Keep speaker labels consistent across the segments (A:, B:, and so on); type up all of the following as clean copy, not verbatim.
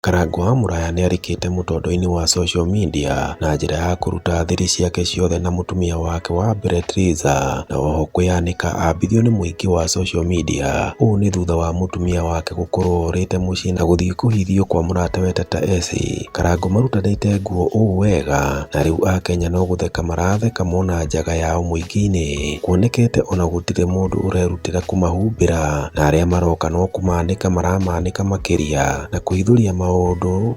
A: Karangũ wa Mũraya nĩarikĩte mũtondo-inĩ wa social media na njĩra ya kũruta thiri ciake ciothe na mũtumia wake wa mbere Triza, na oho kwĩyanĩka ambithio nĩ mũingĩ wa social media. Ũũ nĩ thutha wa mũtumia wake gũkorwo orĩte mũciĩ na gũthiĩ kũhithio kwa mũratawe Tata Esi. Karangũ marutanĩte nguo ũũ wega na rĩu akenya no gũtheka maratheka mona njaga yao mũingĩ-inĩ. Kuonekete ona gũtirĩ mũndũ ũrerutĩra kũmahumbĩra na arĩa maroka no kũmanĩka maramanĩka makĩria na kũhithũria maũndũ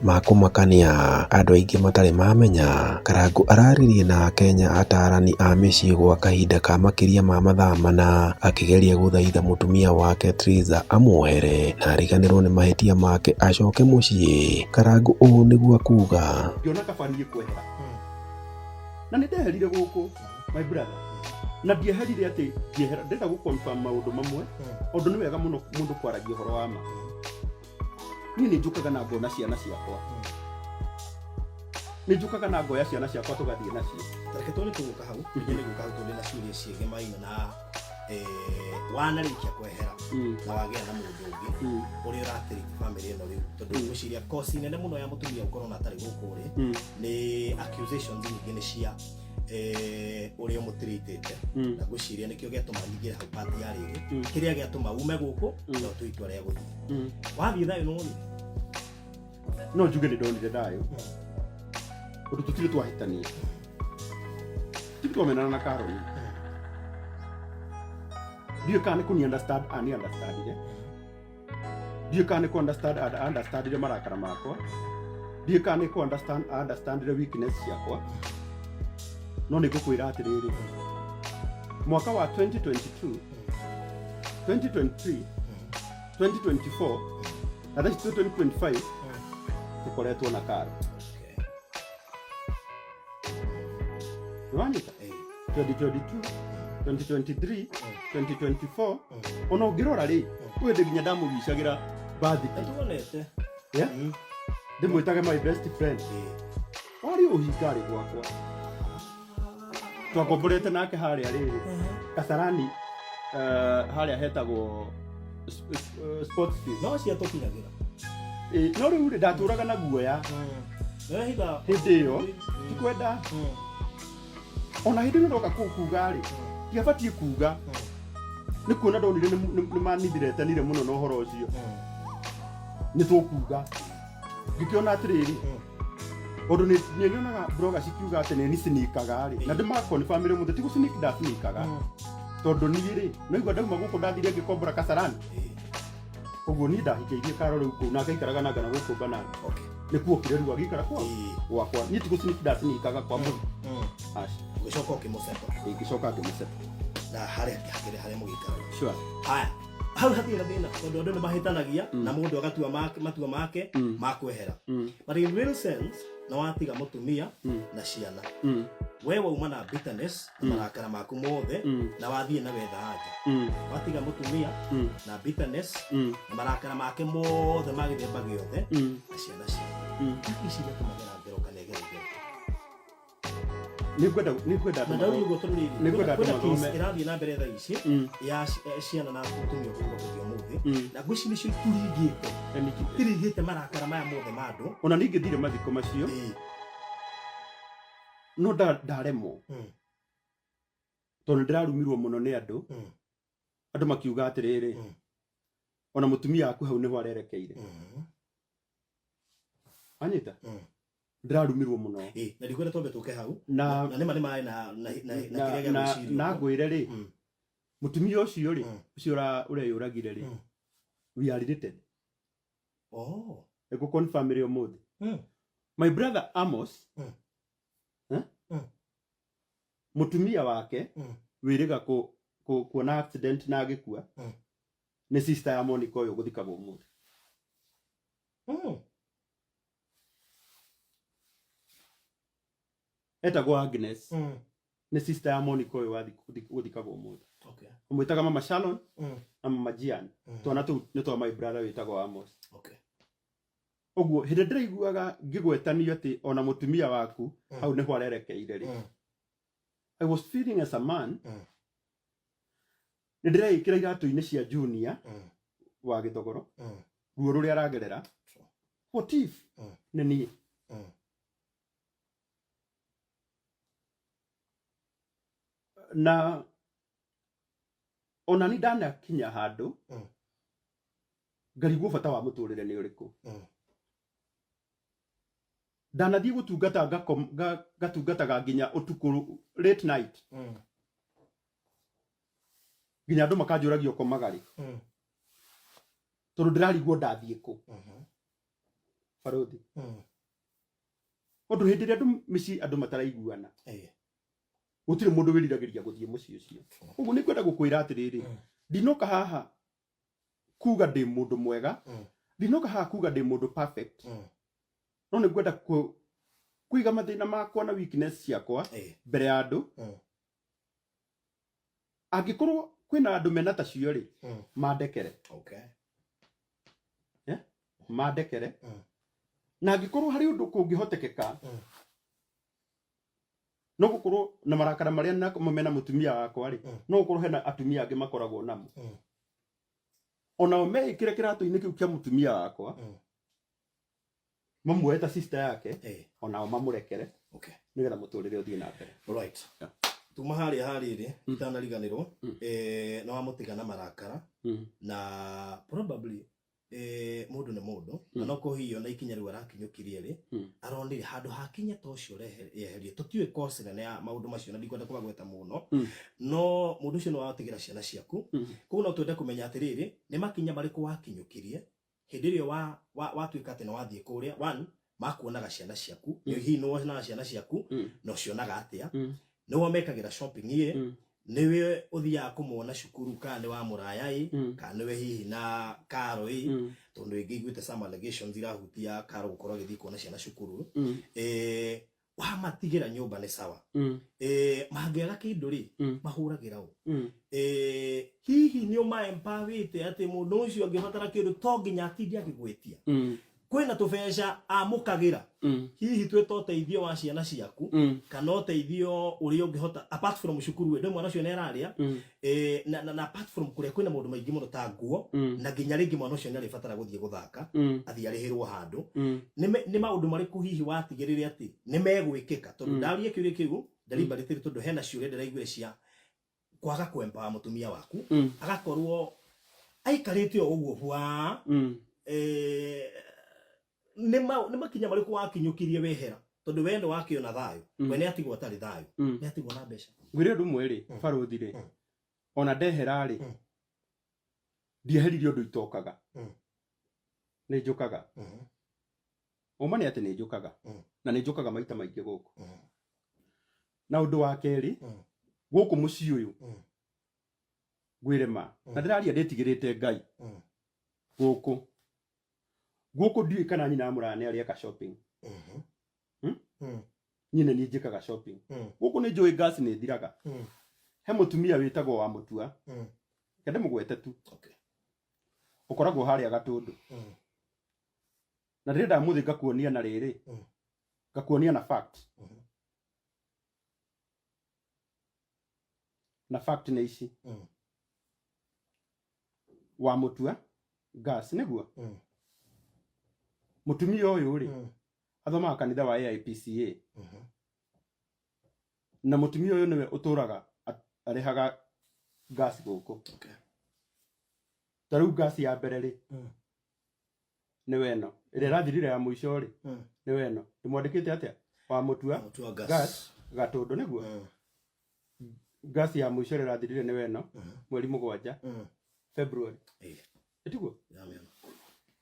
A: ma kũmakania andũ aingĩ matarĩ mamenya. Karangũ araririe na akenya atarani a mĩciĩ gwa kahinda ka makĩria ma mathaa 4 akĩgeria gũthaitha mũtumia wake Triza amuohere na ariganĩrwo nĩ mahĩtia make acoke mũciĩ. Karangũ ũũ nĩguo akuga.
B: Ngĩona kaba niĩ kwehera na nĩ ndeherire gũkũ, my brother, na ndieherire atĩ ndiehera. Ndĩrenda gũ confirm maũndũ mamwe ũndũ nĩ wega mũno mũndũ kwaragia ũhoro wa ma. Niĩ nĩ njũkaga na ngona ciana ciakwa, nĩ njũkaga na ngoya ciana ciakwa tũgathiĩ nacio.
C: Reke tuone tũgũka hau, ningĩ nĩ gũka hau tondũ na ciũria ciĩgemaine na wanarĩkia kwehera na wagĩa na mũndũ ũngĩ ũrĩa ũratĩrĩti bamĩrĩ ĩno rĩu, tondũ ngwĩciria kosi nene mũno ya mũtumia gũkorwo na atarĩ gũkũ rĩ nĩ accusations nyingĩ nĩ cia ũrĩa ũmũtĩrĩtĩte, na ngwĩciria nĩkĩo gĩatũma nyingĩre hau part ya rĩrĩ kĩrĩa gĩatũma ume gũkũ na ũtue itua rĩa gũthiĩ. Wathiĩ thayũ no rĩ?
B: No njuge nĩ ndonire thayũ ũndũ tũtirĩ twahĩtania, tiri twamenana na Carol. Ndiũĩ kana nĩ kũni understand ani understandire, ndiũĩ kana nĩ kũ understand understandire marakara makwa, ndiũĩ kana nĩ kũ understand understandire weakness ciakwa, no nĩ ngũkwĩra atĩrĩrĩ, mwaka wa 2022, 2023, 2024 na thaa ici 2025 tũkoretwo na Karo. Nĩwanyita? 2022, 2023, 2024, ona ũngĩrora rĩ, ũyũ ndĩ nginya ndamũgicagĩra birthday.
C: Nĩtuonete.
B: Yeah? Ndĩmwĩtage my best friend. Warĩ ũhinga rĩ gwakwa twakomborete nake harĩa rĩrĩ Kasarani, harĩa hetagwo sports field.
C: No cia tũkinyagĩra.
B: No rĩu rĩ, ndatũraga na guoya.
C: Nĩwehitha.
B: Hĩndĩ ĩyo tikwenda ona hĩndĩ ĩno ndoka kũu kuga rĩ, ndiabatiĩ kuga nĩ kuona ndonire nĩ manithiretanire mũno na ũhoro ũcio nĩ tũkuga. Ngĩkĩona atĩrĩrĩ, ũndũ nĩ nyonaga blogger cikiuga atĩ nĩ nicinikaga rĩ, na ndĩmakonfirmire mũthĩ ti gũcinik ndacinikaga, tondũ niĩ rĩ, naigua ndauma gũkũ ndathire ngĩkombora Kasarani. Ũguo niĩ ndahikĩirie Karo rĩu kũu nake aikaraga nanga na gũkũ Banana. Nĩ kuokire rĩu agĩikara kwao gwakwa. Niĩ ti gũcinik ndacinikaga kwa mũndũ, aca.
C: Ũgĩcoka ũkĩmũceto.
B: Ngĩcoka ngĩmũceta.
C: Na harĩa hakĩrĩ harĩa mũgĩikaraga?
B: Sure.
C: Haya, hau hatirĩ na thĩna tondũ andũ nĩ mahĩtanagia na mũndũ agatua matua make ma kwehera, but in real sense na watiga mũtumia na ciana, we wauma na bitterness na marakara maku mothe na wathiĩ na wetha anja. Watiga mũtumia na bitterness na marakara make mothe ma gĩthemba gĩothe na ciana ciake. Ici igatũmagĩra ngero kana egere ngero.
B: Nĩ ngwenda
C: Na ndauri ũguo tondũ rĩrĩ,
B: Nĩngwenda
C: kwĩna
B: andũ
C: case
B: mathome.
C: ĩrathiĩ na mbere thaa ici ya ciana na mũtumia ũkũrũgĩrio ũmũthĩ, na ngwĩciria nĩcio ituringĩte itiringĩte marakara maya mothe ma andũ.
B: Ona ningĩ thire mathiko macio, no ndaremwo tondũ nĩndĩrarumirwo mũno nĩ andũ. Andũ makiuga atĩrĩrĩ, ona mũtumia waku hau nĩho arerekeire. Anyita? Ndĩrarumirwo mũno.
C: Ĩĩ, na ndikwenda twambe tũke hau.
B: Na
C: na nĩma nĩ marĩ na kĩrĩa gĩa
B: na
C: gwĩciria
B: na
C: ũguo.
B: Ngwĩre rĩ, mũtumia ũcio rĩ, ũcio ũreyũragire rĩ, we are related.
C: Oh.
B: Nĩguo confirm rĩ ũmũthĩ. My brother Amos, eh? Mũtumia wake wĩrĩga kuona accident na agĩkua nĩ sister ya Monica ũyũ gũthikagwo ũmũthĩ. Etagwo Agnes. Nĩ sister ya Monica ũyũ wathi gũthikagwo ũmũthĩ. Ũmwĩtaga Mama Shalon na Mama Gian. Twana tũu nĩ twa my brother wĩtagwo Amos. Ũguo hĩndĩ ndĩraiguaga ngĩgwetanio atĩ ona mũtumia waku hau nĩho arerekeire rĩ, I was feeling as a man nĩ ndĩreĩkĩra iratũ-inĩ cia Junior wa Gĩthogoro, ruo rũrĩa aragerera. What if nĩ niĩ? Na ona ni ndanakinya handũ ngarigwo bata wa mũtũrĩre nĩ ũrĩkũ. Ndanathiĩ gũtungata ngatungataga nginya ũtukũ, late night, nginya andũ makanjũragia ũkomaga rĩ, tondũ ndĩrarigwo ndathiĩ kũ. Barũthi, ũndũ hĩndĩ ĩrĩa andũ mĩciĩ andũ mataraiguana, gũtirĩ mũndũ wĩriragĩria gũthiĩ mũciĩ ũcio. Ũguo nĩ ngwenda gũkwĩra atĩrĩrĩ, ndinoka haha kuga ndĩ mũndũ mwega, ndinoka haha kuga ndĩ mũndũ perfect, no nĩ ngwenda kũiga mathĩna makwa na weakness ciakwa mbere ya andũ. Angĩkorwo kwĩna andũ mena tacio rĩ, mandekere. Eh? Mandekere. Na angĩkorwo harĩ ũndũ kũngĩhotekeka, no gũkorwo na marakara marĩa namo mena mũtumia wakwa rĩ, no gũkorwo hena atumia angĩ makoragwo namo, onao meĩkĩre kĩratũ-inĩ kĩu kĩa mũtumia wakwa, mamuoe ta sister yake, onao mamũrekere, nĩgetha mũtũrĩre ũthiĩ na mbere.
C: Alright.
B: Yeah.
C: Tuma harĩa harĩrĩ itanariganĩrwo, nĩ wamũtiga na marakara, na probably mũndũ nĩ mũndũ, na no kũhio na ikinya rĩu arakinyũkirie rĩ, aronire handũ hakinya ta ũcio yeherie. Tũtiũĩ cause nene ya maũndũ macio na ndikwenda kũmagweta mũno, no mũndũ ũcio nĩ watigĩra ciana ciaku. Koguo no twende kũmenya atĩrĩrĩ, nĩ makinya marĩkũ wakinyũkirie hĩndĩ ĩrĩa watuĩka atĩ nĩ wathiĩ kũrĩa? One, makuonaga ciana ciaku? Hihi nĩ wonaga ciana ciaku na ũcionaga atĩa? Nĩ wamekagĩra shopping ĩ? Nĩwe ũthiaga kũmona cukuru kana nĩ wa mũraya ĩ, kana nĩwe hihi na karo ĩ? Tondũ ĩngĩ iguĩte some allegations irahutia karo gũkorwo agĩthiĩ kuona ciana cukuru. Wamatigĩra nyũmba nĩ sawa? Mangĩaga kĩndũ rĩ, mahũragĩra ũ? Hihi nĩ ũmaempawĩte atĩ mũndũ ũcio angĩbatara kĩndũ to nginya atinde agĩgwĩtia? Kwĩna tũbeca amũkagĩra, hihi twĩta ũteithio wa ciana ciaku, kana ũteithio ũrĩa ũngĩhota apart from cukuru ĩ, ndũ mwana ũcio nĩ ararĩa, na apart from kũrĩa kwĩna maũndũ maingĩ mũno ta nguo, na nginya rĩngĩ mwana ũcio nĩ arĩbatara gũthiĩ gũthaka, athiĩ arĩhĩrwo handũ. Nĩ maũndũ marĩkũ hihi watigĩrĩre atĩ nĩ megwĩkĩka? Tondũ ndaria kĩũria kĩu deliberately tondũ hena ciũria ndĩraiguire cia kwaga kwempa mũtumia waku, agakorwo aikarĩte o ũguo bwa. Nĩ makinya marĩkũ wakinyũkirie wehera? Tondũ we nĩ wakĩona thayũ, we nĩ atigwo atarĩ thayũ, nĩ atigwo na mbeca.
B: Ngwĩre ũndũ ũmwe rĩ, barũthi rĩ, ona ndehera rĩ, ndieheririe ũndũ itokaga. Nĩ njũkaga. Ũma nĩ atĩ nĩ njũkaga, na nĩ njũkaga maita maingĩ gũkũ. Na ũndũ wa kerĩ, gũkũ mũciĩ ũyũ, ngwĩre ma, na ndĩraria ndĩtigĩrĩte Ngai, gũkũ ndiũĩ kana nyina wa mũraya nĩ arĩeka shopping. Niĩ nĩ niĩ njĩkaga shopping. Gũkũ nĩ njũĩ gas nĩ thiraga. He mũtumia wĩtagwo wa mũtua, reke ndĩmũgwete tu, ũkoragwo harĩa Gatũndũ, na ndĩrenda mũthĩ ngakuonia na rĩrĩ, ngakuonia na fact, na fact nĩ ici. Wa mũtua gas nĩguo. Mũtumia ũyũ rĩ, athomaga kanitha wa AIPCA, na mũtumia ũyũ nĩwe ũtũraga arĩhaga gas gũkũ. Ta rĩu gas ya mbere rĩ, nĩwe ĩno ĩrĩa ĩrathirire ya mũico rĩ, nĩwe ĩno ndĩmwandĩkĩte atĩa, wa mũtua.
C: Mũtua gas.
B: Gas Gatũndũ nĩguo. Gas ya mũico ĩrĩa ĩrathirire nĩwe ĩno, mweri 7, February. Ĩtiguo?
C: Ndĩramĩona.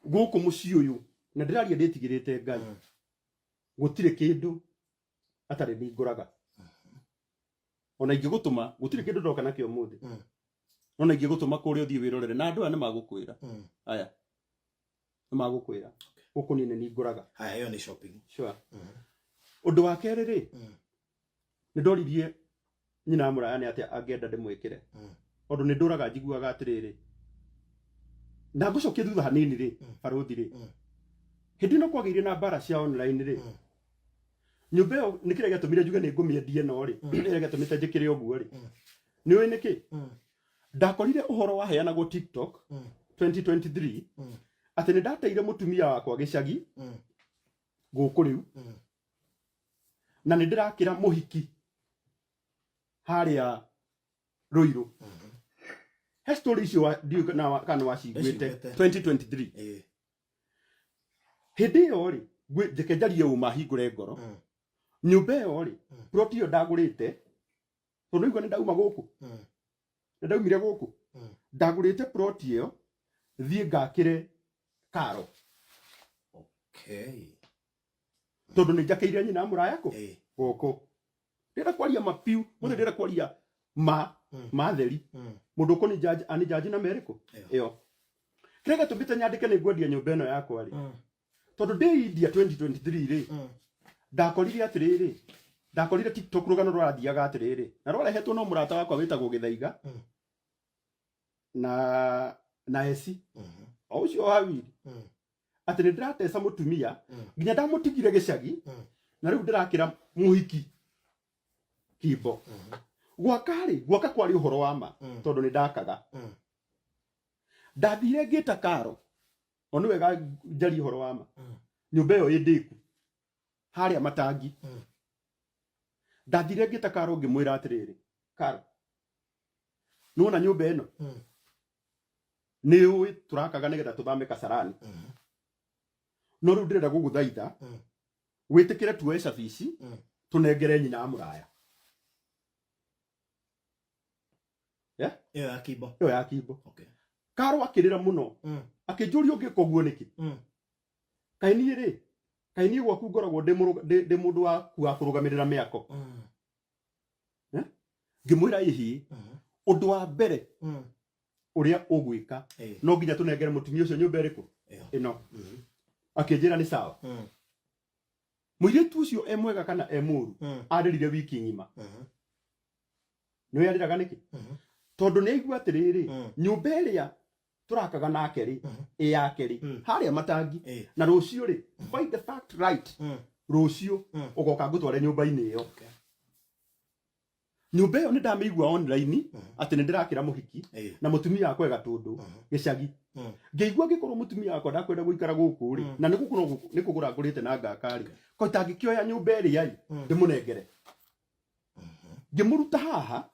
B: Gũkũ mũciĩ ũyũ, na ndĩraria ndĩtigĩrĩte Ngai, gũtirĩ kĩndũ atarĩ ningũraga. Ona ingĩgũtũma, gũtirĩ kĩndũ ndoka nakĩo ũmũthĩ, no na ingĩgũtũma kũrĩa ũthiĩ wĩrorere, na andũ aya nĩ magũkwĩra, aya nĩ magũkwĩra gũkũ niĩ nĩ ningũraga.
C: Haya, ĩyo nĩ shopping.
B: Sure. Ũndũ wa kerĩ rĩ, nĩ ndoririe nyina wa mũraya nĩ atĩa angĩenda ndĩmwĩkĩre, tondũ nĩ ndũraga njiguaga atĩrĩrĩ, na ngũcokie thutha hanini rĩ, barũthi rĩ, hĩndĩ ĩno kwagĩire na mbara cia online rĩ, nyũmba ĩyo nĩ kĩrĩa gĩatũmire njuge nĩ ngũmĩendia ĩno rĩ, kĩrĩa gĩatũmĩte njĩkĩre ũguo rĩ, nĩ ũĩ nĩkĩ? Ndakorire ũhoro waheanagwo TikTok 2023. Atĩ nĩ ndateire mũtumia wakwa gĩcagi gũkũ rĩu, na nĩ ndĩrakĩra mũhiki harĩa Ruiru. He story icio ndiũĩ kana waciguĩte.
C: Ndaciguĩte.
B: 2023. Hĩndĩ ĩyo rĩ, njeke njarie ũma, hingũre ngoro. Nyũmba ĩyo rĩ, plot ĩyo ndagũrĩte tondũ nĩigua nĩ ndauma gũkũ, nĩ ndaumire gũkũ. Ndagũrĩte plot ĩyo thiĩ ngakĩre karo, tondũ nĩ njakĩire nyina mũraya kũ gũkũ. Ndĩrenda kwaria ma piu mũthĩ, ndĩrenda kwaria ma ma theri. Mũndũ ũkũni judge ani judge na merĩkũ ĩyo kĩrĩa gĩatũmĩte nyandĩke nĩ ngwendia nyũmba ĩno yakwa rĩ, tondũ ndĩ India 2023 rĩ, ndakorire atĩrĩrĩ, ndakorire TikTok rũgano rũrathiaga atĩrĩrĩ, na rwarehetwo no mũrata wakwa wĩtagwo Gĩthaiga na eci o ũcio wa wiri, atĩ nĩ ndĩrateca mũtumia nginya ndamũtigire gĩcagi, na rĩu ndĩrakĩra mũhiki kimbo. Gwaka rĩ, gwaka kwarĩ ũhoro wa ma, tondũ nĩ ndakaga. Ndathire ngĩta karo, o nĩ wega njarie ũhoro wa ma. Nyũmba ĩyo ĩ ndĩku harĩa matangi. Ndathire ngĩta karo, ngĩmwĩra atĩrĩrĩ, "Karo, nĩwona nyũmba ĩno, nĩ ũĩ tũrakaga nĩgetha tũthame Kasarani, no rĩu ndĩrenda gũgũthaitha wĩtĩkĩre tuoe cabici tũnengere nyina wa mũraya." Yeah?
C: Ĩyo ya kimbo?
B: Ĩyo ya kimbo. Karo akĩrĩra mũno, akĩnjũria, "Ũngĩka ũguo nĩkĩ? Kaĩ niĩ rĩ, kaĩ niĩ gwaku ngoragwo ndĩ mũndũ waku wa kũrũgamĩrĩra mĩako?" Eh? Ngĩmwĩra, "Ĩhĩ, ũndũ wa mbere ũrĩa ũgwĩka, no nginya tũnengere mũtumia ũcio nyũmba ĩrĩkũ?"
C: Ĩyo.
B: Ĩno. Akĩnjĩra nĩ sawa. Mũirĩtu ũcio, e mwega kana e mũru, arĩrire wiki ng'ima. Nĩ arĩraga nĩkĩ? Tondũ nĩ aigua atĩrĩrĩ, nyũmba ĩrĩa tũrakaga nake rĩ, ĩ yake rĩ, harĩa matangi, na rũciũ rĩ, find the fact right, rũciũ ũgoka ngũtware nyũmba-inĩ ĩyo. Nyũmba ĩyo nĩ ndamĩigua online atĩ nĩ ndĩrakĩra mũhiki na mũtumia wakwa e Gatũndũ gĩcagi. Ngĩigua ngĩkorwo mũtumia wakwa ndakwenda gũikara gũkũ rĩ, na nĩ gũkũ no nĩ kũgũra ngũrĩte na ngaka rĩ, ko itangĩkĩoya nyũmba ĩrĩa ĩ ndĩmũnengere. Ngĩmũruta haha,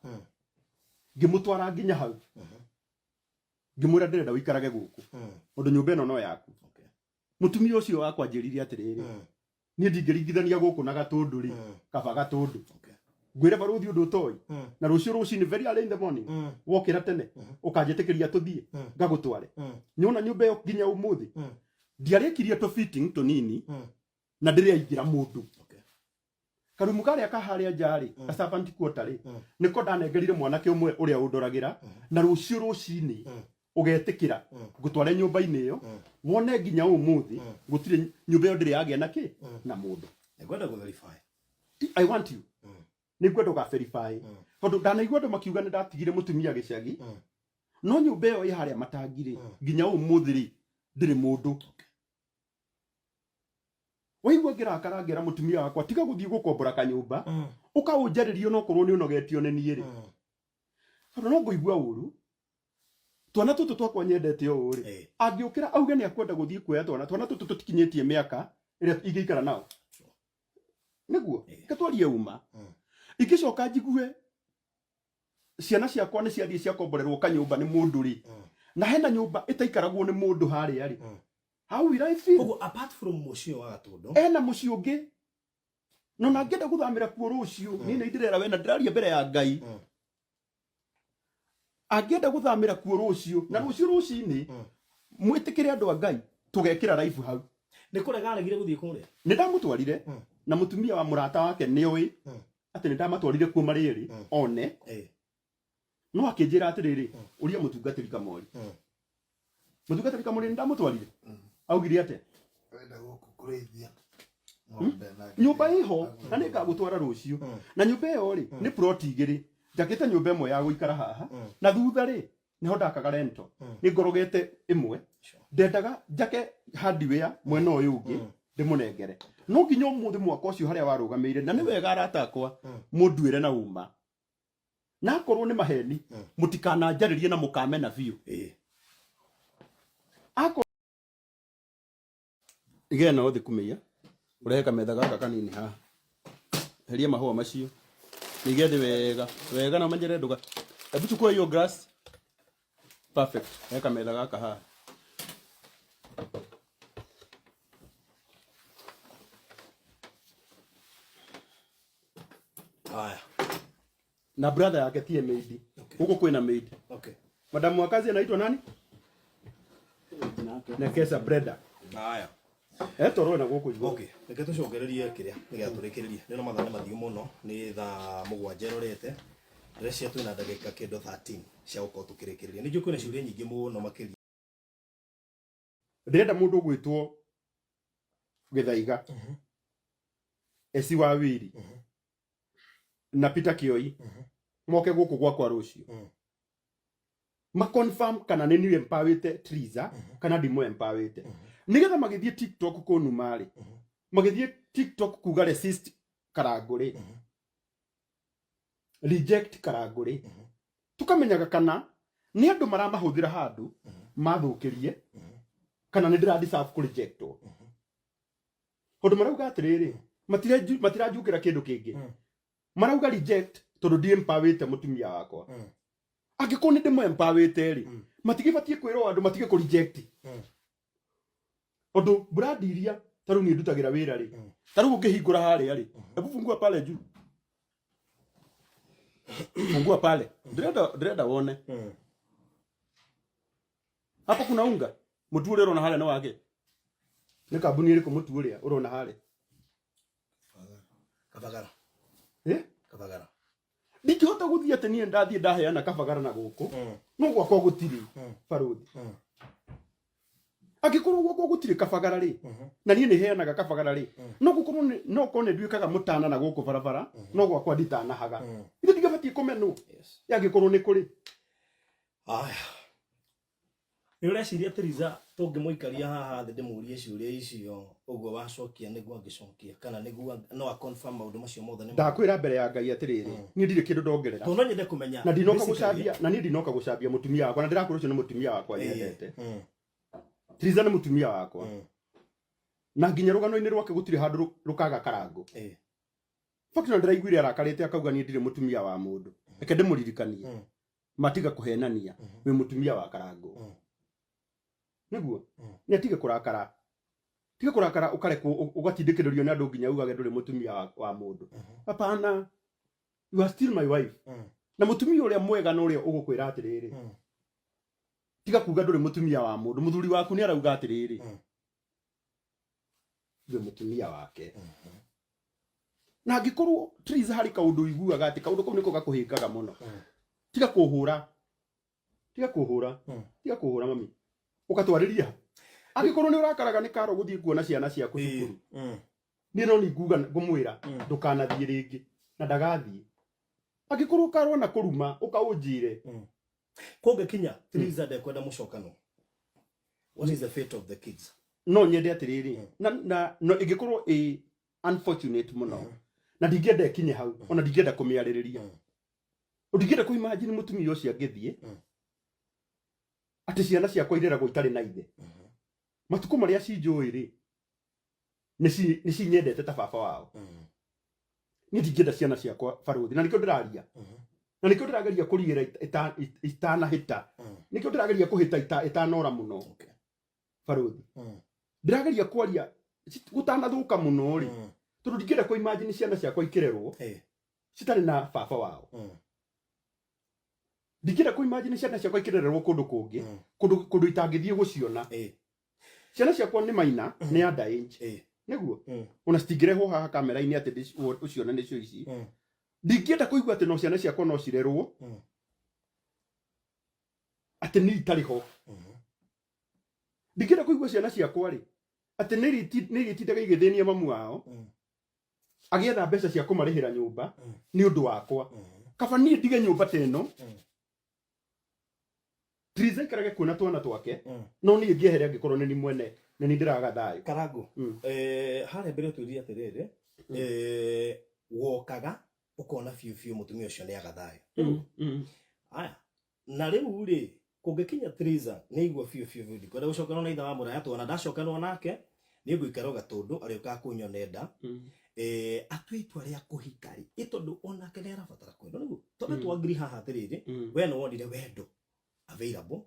B: ngĩmũtwara nginya hau, ngĩmwĩra, "Ndĩrenda ũikarage gũkũ tondũ nyũmba ĩno no yaku." Mũtumia ũcio wakwa anjĩrire atĩrĩrĩ, "Niĩ ndingĩringithania gũkũ na Gatũndũ rĩ, kaba Gatũndũ." Ngwĩre barũthi ũndũ ũtoĩ, na rũciũ rũcinĩ, very early in the morning, wokĩra tene ũkanjĩtĩkĩria tũthiĩ ngagũtware nyona nyũmba ĩyo. Nginya ũmũthĩ ndiarĩkirie tũ fitting tũnini na ndĩrĩ aingĩra mũndũ. Karumu karĩa ka harĩa nja rĩ, ka servant quarter rĩ, nĩko ndanengerire mwanake ũmwe ũrĩa ũndoragĩra. Na rũciũ rũcinĩ ũgetĩkĩra ngũtware nyũmba-inĩ ĩyo wone nginya ũmũthĩ gũtirĩ nyũmba ĩyo ndĩrĩ yagĩa na kĩ na mũndũ.
C: Nĩngwenda kũ verify.
B: I want you, nĩ ngwenda ũga verify, tondũ ndanaigua andũ makiuga nĩ ndatigire mũtumia gĩcagi, no nyũmba ĩyo ĩ harĩa matangi rĩ, nginya ũmũthĩ rĩ, ndĩrĩ mũndũ. Waigua ngĩrakara, ngĩra mũtumia wakwa, "Tiga gũthiĩ gũkombora kanyũmba, ũkaũnjarĩrio no korwo nĩ ũnogetio nĩ niĩ rĩ, tondũ no ngũigua ũru. Twana tũtũ twakwa nyendete ũũ rĩ, angĩũkĩra auge nĩ akwenda gũthiĩ kuoya twana, twana tũtũ tũtikinyĩtie mĩaka ĩrĩa ingĩikara nao nĩguo ketwarie uma." Ingĩcoka njigue ciana ciakwa nĩ ciathiĩ ciakomborerwo kanyũmba nĩ mũndũ rĩ, na hena nyũmba ĩtaikaragwo nĩ mũndũ harĩa rĩ, how will I feel?
C: Koguo apart from mũciĩ ũyũ wa Gatũndũ,
B: Ena mũciĩ ũngĩ, no na ngĩenda gũthamĩra kuo rũciũ, niĩ nĩ ndĩrera we na ndĩraria mbere ya Ngai, angĩenda gũthamĩra kuo rũciũ na rũciũ rũcinĩ, mwĩtĩkĩre andũ a Ngai tũgekĩra live hau.
C: Nĩ kũrega aregire gũthiĩ kũrĩa?
B: Nĩ ndamũtwarire, na mũtumia wa mũrata wake nĩ oĩ atĩ nĩ ndamatwarire kuo marĩ erĩ one. No akĩnjĩra atĩrĩrĩ, "Ũria mũtungatĩri Kamori." Mũtungatĩri Kamori, nĩ ndamũtwarire, augire atĩa?
D: Wenda gũkũ kũrĩithia ng'ombe na
B: Nyũmba ĩho na nĩ ngagũtwara rũciũ. Na nyũmba ĩyo rĩ, nĩ plot igĩrĩ njakĩte, nyũmba ĩmwe ya gũikara haha, na thutha rĩ, nĩho ndakaga rento. Nĩ ngorogete ĩmwe, ndendaga njake hardware mwena ũyũ ũngĩ ndĩmũnengere, no nginya ũmũthĩ mwaka ũcio harĩa warũgamĩire. Na nĩ wega arata akwa mũnduĩre na uma, na akorwo nĩ maheni, mũtikananjarĩrie na mũkamena biũ. Akorwo Iga ĩno ũthĩ kumĩia ũrehe kametha gaka kanini haha heria mahũa macio ige thĩ wega wega na ũmenyere ndũga. Hebu chukua hiyo grass. Perfect. Rehe kametha gaka haha.
C: Haya.
B: Na brother yake tie maid.
C: Okay.
B: Huko kwina maid.
C: Okay.
B: Madamu wa kazi anaitwa nani? Nekesa Breda.
C: Haya.
B: Etorwo na gũkũ igũrũ.
C: Okay, reke tũcokererie kĩrĩa nĩgetha tũrĩkĩrĩrie. Nĩ mathaa nĩ mathiu mũno, nĩ thaa 7 ĩrorete. Ndĩreciria twĩna ndagĩka kĩndũ 13 cia gũkorwo tũkĩrĩkĩrĩria. Nĩ njũĩ kwĩna ciũria nyingĩ mũno makĩria.
B: Ndĩrenda mũndũ ũgwĩtwo Gĩthaiga, Eci wa Wiri na Peter Kioi moke gũkũ gwakwa rũciũ, ma confirm kana nĩ niĩ empowerĩte Triza kana ndimũ empowerĩte, nĩgetha magĩthiĩ TikTok kũnuma rĩ, magĩthiĩ TikTok kuga resist Karangũ rĩ, reject Karangũ rĩ, tukamenyaga kana nĩ andũ maramahũthĩra handũ mathũkĩrie kana nĩ ndĩra deserve kũ rejectwo, tondũ marauga atĩrĩrĩ, matiranjukĩra kĩndũ kĩngĩ, marauga reject tondũ ndi empowerĩte mũtumia wakwa. Angĩkorwo nĩ ndĩmũ empowerĩte rĩ, matigĩbatiĩ kwĩrwo andũ matige kũ reject, tondũ brand iria ta rĩu niĩ ndutagĩra wĩra rĩ, ta rĩu ũngĩhingũra harĩa rĩ, hebu fungua pale juu, fungua pale, ndĩrenda wone hapo kuna unga mũtu ũrĩa ũrona harĩa nĩ wake, nĩ kambuni ĩrĩkũ mũtu ũrĩa ũrona harĩa?
C: Kabagara.
B: Eh?
C: Kabagara.
B: Ndingĩhota gũthiĩ atĩ niĩ ndathiĩ ndaheana kabagara na gũkũ no gwakwa gũtirĩ, barũthi. Angĩkorwo gwakwa gũtirĩ kabagara rĩ, na niĩ nĩ heanaga kabagara rĩ, no gũkorwo no korwo nĩ nduĩkaga mũtana na gũkũ barabara, no gwakwa nditanahaga, ithe ndigabatiĩ kũmenwo?
C: Yes.
B: Angĩkorwo nĩ kũrĩ.
C: Haya. Nĩ ũreciria Triza tũngĩmũikaria haha thĩ ndĩmũrie ciũria icio ũguo wacokia nĩguo angĩcokia, kana nĩguo no a confirm maũndũ macio mothe nĩ
B: Ndakwĩra mbere ya Ngai atĩrĩrĩ, niĩ ndirĩ kĩndũ ndongerera.
C: Tondũ no nyende kũmenya
B: Na ndinoka
C: basically-
B: gũcambia, na niĩ ndinoka gũcambia mũtumia wakwa, na ndĩrakwĩra ũcio nĩ mũtumia wakwa nyendete. Triza nĩ mũtumia wakwa, na nginya rũgano-inĩ rwake gũtirĩ handũ rũkaga Karangũ. Fact, na ndĩraiguire arakarĩte akauga niĩ ndirĩ mũtumia wa mũndũ. Reke ndĩmũririkanie, matiga kũhenania, wĩ mũtumia wa Karangũ. Nĩguo nĩ atige kũrakara, tiga kũrakara, ũkarekwo ũgatindĩkĩrĩrio nĩ andũ nginya ugage ndũrĩ mũtumia wa mũndũ. Hapana, you are still my wife. Na mũtumia ũrĩa mwega na ũrĩa ũgũkwĩra atĩrĩrĩ, tiga kuga ndũrĩ mũtumia wa mũndũ, mũthuri waku nĩ arauga atĩrĩrĩ, ndũrĩ mũtumia wake. Na angĩkorwo Triza harĩ kaũndũ ũiguaga atĩ kaũndũ kau nĩko gakũhĩngaga mũno, tiga kũhũra, tiga kũhũra, tiga kũhũra mami, ũgatwarĩria. Angĩkorwo nĩ ũrakaraga nĩ karo gũthiĩ kuona ciana ciaku cukuru, niĩ no ninguga ngũmwĩra ndũkanathiĩ rĩngĩ na ndagathiĩ. Angĩkorwo karwo na kũruma, ũkaũnjĩre.
C: Kũngĩkinya Triza ndekwenda mũcokano, what is the fate of the kids?
B: No nyende atĩrĩrĩ, na no ĩngĩkorwo ĩ unfortunate mũno, na ndingĩenda ĩkinye hau, ona ndingĩenda kũmĩarĩrĩria, ndingĩenda kũ imagine mũtumia ũcio angĩthiĩ atĩ ciana ciakwa ireragwo itarĩ na ithe. Matukũ marĩa cinjũĩ rĩ, nĩ cinyendete ta baba wao. Niĩ ndingĩenda ciana ciakwa, barũthi, na nĩkĩo ndĩraria, na nĩkĩo ndĩrageria kũriĩra itanahĩta, nĩkĩo ndĩrageria kũhĩta itanora mũno. Barũthi, ndĩrageria kwaria gũtanathũka mũno rĩ, tondũ ndingĩenda kũ imagine ciana ciakwa ikĩrerwo citarĩ na baba wao. Ndingĩenda kũ imagine ciana ciakwa ikĩrererwo kũndũ kũngĩ, kũndũ itangĩthiĩ gũciona. Ciana ciakwa nĩ maina, nĩ under age. Nĩguo ona citingĩrehwo haha kamera-inĩ atĩ ũcione nĩcio ici. Ndingĩenda kũigua atĩ no ciana ciakwa no cirerwo atĩ niĩ itarĩ ho. Ndingĩenda kũigua ciana ciakwa rĩ atĩ nĩ irĩtindaga igĩthĩnia mamu wao agĩetha mbeca cia kũmarĩhĩra nyũmba nĩ ũndũ wakwa. Kaba niĩ ndige nyũmba ta ĩno, Triza ikarage kuona twana twake, no niĩ ngĩehere angĩkorwo nĩ niĩ mwene nĩ niĩ ndĩraga thayũ.
C: Karangu, harĩa mbere ũtwĩrire atĩrĩrĩ, wokaga ũkona biũ biũ mũtumia ũcio nĩ aga thayũ. Aya, na rĩu rĩ, kũngĩkinya Triza nĩ igua biũ biũ biũ ndikwenda gũcokanwo na ithe wa mũraya twana, ndacokanwo nake Niĩ ngũikara o Gatũndũ, arĩũkaga kũnyona nda. Atue itua rĩa kũhika rĩ, ĩ tondũ onake nĩ arabatara kwendwo nĩguo. Tondũ twangiri haha atĩrĩrĩ, we nĩ wonire wendo available.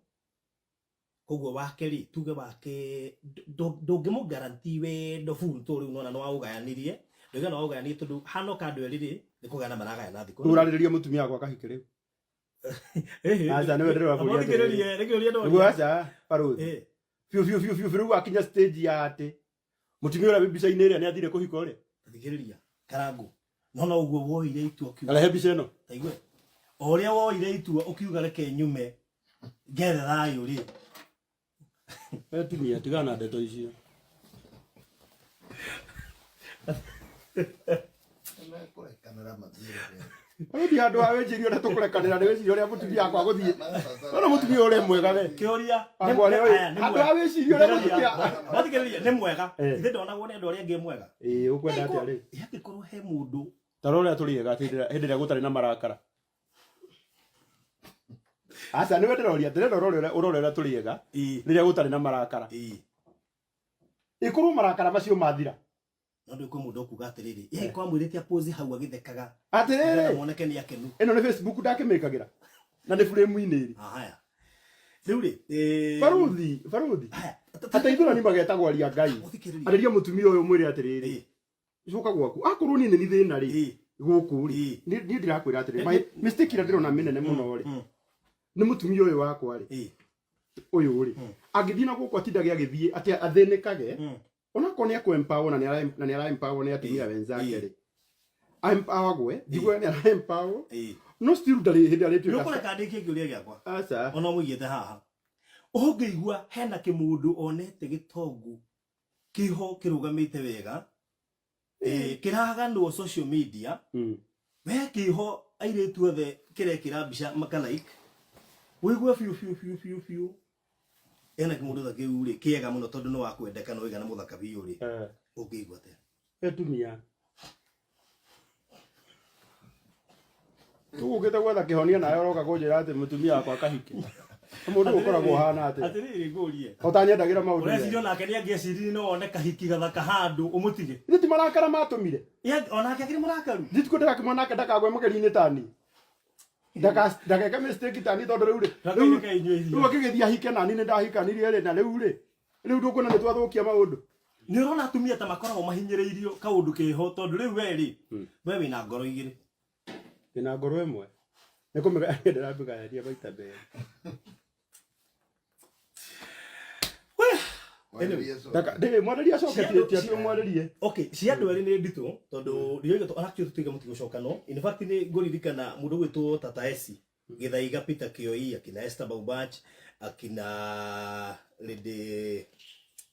C: Koguo wake rĩ, tuge wake ndũngĩmũ guarantee wendo full tondũ rĩu nona nĩ waũgayanirie. Ndũiga nĩ waũgayanirie tondũ hana oka andũ erĩ rĩ, nĩ kũgayana maragayana thikũ.
B: Rĩu ũrarĩrĩria mũtumia wakwa kahike rĩu. Aca, nĩwe ndĩrona bũrũri atĩrĩrĩ.
C: Nĩ kĩũria
B: Nĩguo
C: ndoria.
B: aca, barũthi. Biũ biũ biũ biũ rĩu wakinya stage ya atĩ mũtumia ũrĩa wĩ mbica-inĩ ĩrĩa nĩ athire kũhika ũrĩa.
C: Thikĩrĩria, Karangu. No no ũguo woire itua ũkiuga.
B: Rehe mbica ĩno.
C: Taigue. O ũrĩa woire itua ũkiuga reke nyume ngethe thayũ rĩ.
B: We tumia tigana na ndeto icio.
D: Nĩmekũrekanĩra mathiĩ rũgendo.
B: Barũthi handũ ha wĩcirie ũrĩa tũkũrekanĩra nĩ wĩcirie ũrĩa mũtumia wakwa gũthiĩ. Ona mũtumia ũrĩa mwega we.
C: Kĩũria.
B: Akwa nĩ
C: Aya, nĩ
B: handũ
C: mwega.
B: ha wĩcirie ũrĩa mũtumia.
C: Thikĩrĩria, nĩ mwega.
B: Eh.
C: Ithe ndonagwo nĩ andũ arĩa angĩ mwega.
B: Ĩĩ ũkwenda atĩa rĩ?
C: Ĩ angĩkorwo he mũndũ
B: Ta rora ũrĩa tũrĩ ega hĩndĩ ĩrĩa gũtarĩ na marakara. Aca nĩwe ndĩroria ndĩrenda ũrore ũrĩa ũrore ũrĩa tũrĩ ega
C: Ĩĩ.
B: rĩrĩa gũtarĩ na marakara.
C: Ĩĩ.
B: Ĩkorwo marakara macio mathira.
C: No ndũ kwĩ mũndũ ũkuga atĩrĩrĩ, ĩ kwamwĩrĩte apose hau agĩthekaga.
B: Atĩrĩrĩ.
C: Nĩgetha moneke nĩ akenu.
B: Ĩno nĩ Facebook ndakĩmĩkagĩra. Na nĩ frame-inĩ ĩrĩ.
C: Haya. Rĩu rĩ,
B: Barũthi, barũthi.
C: Haya.
B: Ateithũrani magetagwo aria Ngai.
C: Ũthikĩrĩrie.
B: Arĩria mũtumia ũyũ mwĩre atĩrĩrĩ. Coka gwaku. Akorwo niĩ nĩ niĩ thĩna rĩ. Gũkũ rĩ. Niĩ ndĩrakwĩra atĩrĩrĩ. My mistake ĩrĩa ndĩrona mĩnene mũno rĩ. Nĩ mũtumia ũyũ wakwa rĩ. Ũyũ rĩ. Angĩthiĩ na gũkũ atindage agĩthiĩ atĩ athĩnĩkage. Onakorwo nĩ akũ empower na nĩ ara empower nĩ atumia wenzake rĩ. Empowergwe, njigue nĩ ara empower. No still ndarĩ hĩndĩ arĩtuĩka.
C: Nĩ ũkũreka ndĩkie kĩũria gĩakwa.
B: Aca.
C: Ona ũmũigĩte haha. Ũngĩigua hena kĩmũndũ onete gĩtongu kĩho kĩrũgamĩte wega, kĩraganwo social media, we kĩho airĩtu othe kĩrekĩra mbica maka like, ũigue biũ biũ biũ biũ biũ ena kĩmũndũ ta kĩu rĩ, kĩega mũno tondũ nĩ wa kwendeka na ũigana mũthaka biũ rĩ, ũngĩigua atĩa?
B: Atumia. Tũgũkĩte gwetha kĩhonia nawe ũroka kũnjĩra atĩ mũtumia wakwa akahike. Mũndũ ũkoragwo ũhana atĩa?
C: Atĩrĩrĩ ngũrie.
B: O ta nyendagĩra maũndũ mega.
C: Ũreciria onake nĩ angĩeciririe no one kahiki gathaka handũ ũmũtige.
B: Ithe ti marakara matũmire.
C: Onake akĩrĩ mũrakaru.
B: Ndituko ndĩrakĩmwona nake ndakagwe mũgeri-inĩ ta niĩ. Ndageke mistake ta niĩ tondũ rĩu rĩ,
C: Ndakainũke inyuĩ irio.
B: rĩu akĩgĩthiĩ ahike na niĩ nĩ ndahikanirie rĩ, na rĩu rĩ, rĩu ndũkuona nĩ twathũkia maũndũ.
C: Nĩ ũrona atumia ta makoragwo mahinyĩrĩirio kaũndũ keho tondũ rĩu we rĩ, we wĩna ngoro igĩrĩ.
B: Ndĩna ngoro ĩmwe. Nĩ kũmĩgayania ndĩramĩgayania maita merĩ. Ndĩrĩ mwarĩrie acoke ti atĩ ũmwarĩrie.
C: Okay, cia andũ erĩ nĩ nditũ tondũ ndioiga to actually tũtiga mũtigũcokanwo. In fact nĩ ngũririkana mũndũ ũgwĩtwo Tata Esi, Gĩthaiga Peter Kioi, akina Esther Baubach, akina Lady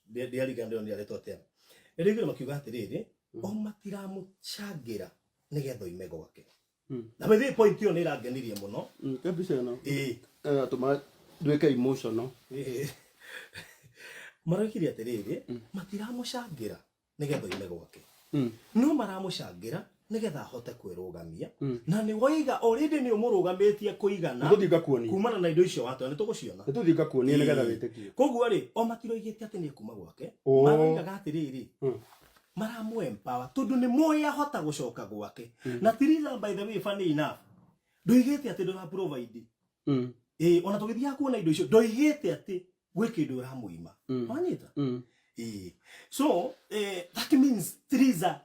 C: ndiarigana ndĩronire arĩtwo atĩa. Nĩndĩraiguire makiuga atĩrĩrĩ, o matiramũcangĩra nĩgetha oime gwake. Na by the way point ĩyo nĩ ĩrangenirie mũno.
B: Ke mbica ĩno.
C: Ĩĩ.
B: Ĩratũma nduĩke emotional.
C: Ĩĩ. Maroigire atĩrĩrĩ, matiramũcangĩra nĩgetha oime gwake. No maramũcangĩra nĩgetha ahote kwĩrũgamia. Na nĩ woiga already nĩ ũmũrũgamĩtie kũigana.
B: Nĩtũthiĩ ngakuonie.
C: Kumana na indo icio watoa, nĩtũgũciona.
B: Nĩtũthiĩ ngakuonie nĩgetha wĩtĩkie.
C: Koguo rĩ, o matiroigĩte atĩ nĩ ekuma gwake. Maroigaga atĩrĩrĩ, maramũ empower tondũ nĩ moĩ ahota gũcoka gwake. Na Theresa by the way funny enough, ndoigĩte atĩ ndũra provide. Ĩĩ, ona tũgĩthiaga kuona indo icio, ndoigĩte atĩ gwĩ kĩndũ ũramũima. Wanyita? Ĩĩ. So, that means Theresa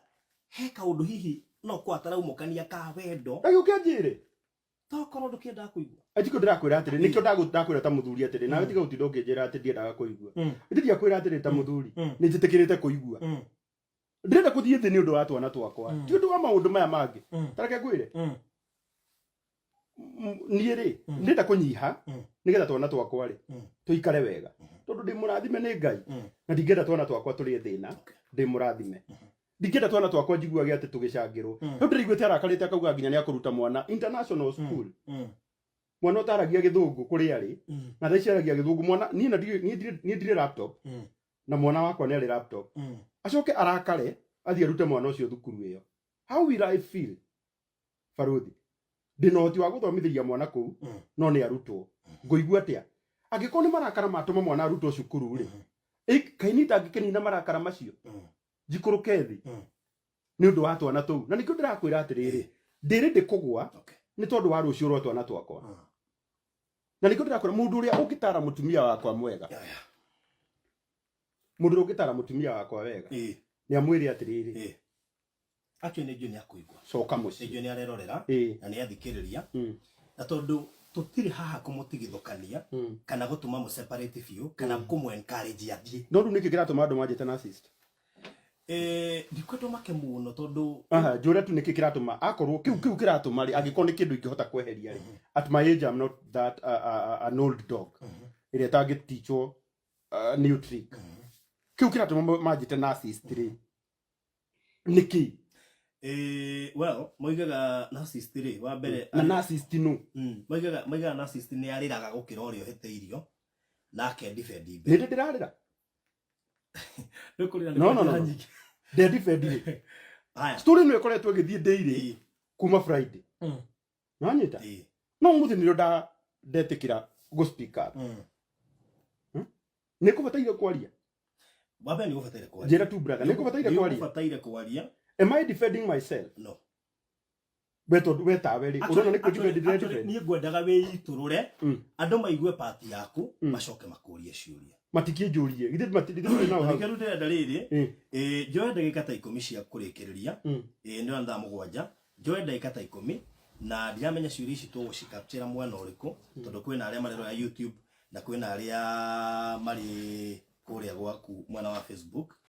C: he kaũndũ hihi no kwa ataraumũkania ka wendo.
B: Ndagĩũke anjĩre.
C: Tokorwo ndũkĩendaga kũigua.
B: Ati ko ndĩrakwĩra atĩrĩ, nĩkĩo ndakwĩra ta mũthuri atĩrĩ, nawe tiga gũtinda ũkĩnjĩra atĩ ndiendaga kũigua. Ithe ndiakwĩra atĩrĩ ta mũthuri, nĩ njĩtĩkĩrĩte kũigua. Ndĩrenda kũthiĩ thĩ nĩ ũndũ wa twana twakwa, ti ũndũ wa maũndũ maya mangĩ. Ta reke ngwĩre. Niĩ rĩ, ndĩrenda kũnyiha nĩgetha twana twakwa rĩ, tũikare wega. Tondũ ndĩ mũrathime nĩ Ngai, na ndingĩenda twana twakwa tũrĩe thĩna, ndĩ mũrathime. Ndingĩenda twana twakwa njiguage atĩ tũgĩcangĩrwo. Rĩu ndĩraiguĩte arakarĩte akauga nginya nĩakũruta mwana international school. Mwana ũtaragia gĩthũngũ kũrĩa arĩ, na thaa ici aragia gĩthũngũ. Mwana, niĩ na ndirĩ, niĩ ndirĩ, niĩ ndirĩ laptop, na mwana wakwa nĩ arĩ laptop. Acoke arakare, athiĩ arute mwana ũcio thukuru ĩyo. How will I feel? Barũthi. Ndĩna ũhoti wa gũthomithĩria mwana kũu, no nĩ arutwo. Ngũigua atĩa? Angĩkorwo nĩ marakara matũma mwana arutwo cukuru rĩ, Kaĩ niĩ itangĩkĩnina marakara macio njikũrũke thĩ nĩ ũndũ wa twana tũu, na nĩkĩo ndĩrakwĩra atĩrĩrĩ, ndĩrĩ ndĩkũgwa nĩ tondũ wa rũciũ rwa twana twakwa, na nĩkĩo ndĩrakwĩra mũndũ ũrĩa ũngĩtara mũtumia wakwa mwega, mũndũ ũrĩa ũngĩtara mũtumia wakwa wega nĩ amwĩre atĩrĩrĩ,
C: Actually nĩ njũĩ nĩ akũigua.
B: Coka
C: Nĩ
B: mũciĩ.
C: njũĩ nĩ arerorera na nĩ athikĩrĩria, na tondũ tũtirĩ haha kũmũtigithũkania kana gũtũma mũ separate biũ kana kũmũ encourage athiĩ.
B: No rĩu nĩkĩ kĩratũma andũ manjĩte narcissist?
C: Ndikwenda make mũno tondũ
B: Aha, njũre tu nĩkĩ kĩratũma, akorwo kĩu kĩratũma rĩ, angĩkorwo nĩ kĩndũ ingĩhota kweheria rĩ, at my age I'm not that an old dog ĩrĩa ĩtangĩtichwo new trick. Kĩu kĩratũma manjĩte narcissist rĩ, nĩkĩ?
C: Well, moigaga narcissist rĩ, wa mbere
B: Na narcissist no
C: Moigaga narcissist nĩ arĩraga gũkĩra ũrĩa ũhĩtĩirio na akendibend mbere.
B: Nĩ ndĩ ndĩrarĩra.
C: Ndũkũrĩra nĩ
B: No, no, no,
C: njĩra
B: no.
C: nyingĩ.
B: Ndendibend rĩ,
C: Haya.
B: story ĩno ĩkoretwo ĩgĩthiĩ daily kuma Friday. Nanyita. No mũthĩ nĩrĩo ndetĩkĩra gũ speak up. Nĩ kũbataire kwaria?
C: Wa mbere nĩ ũbataire kwaria.
B: Njĩra tu, brother, nĩ kũbataire kwaria?
C: Nĩ ũbataire kwaria.
B: Am I defending myself?
C: No.
B: We tondũ we tawe rĩ, ũrona nĩ kũ defend?
C: Actually, niĩ ngwendaga wĩitũrũre, andũ maigue part yaku, macoke makũrie ciũria.
B: Matikĩnjũrie, githĩ tũrĩ nao hau?
C: Nĩkĩo rĩu ndĩrenda rĩrĩ, njoe ndagĩka ta 10 cia kũrĩkĩrĩria. Nĩ thaa 7, njoe ndagĩka ta 10, na ndiramenya ciũria ici tũgũcikapchĩra mwena ũrĩkũ, tondũ kwĩna arĩa mareroya YouTube na kwĩna arĩa marĩ kũrĩa gwaku mwena wa Facebook.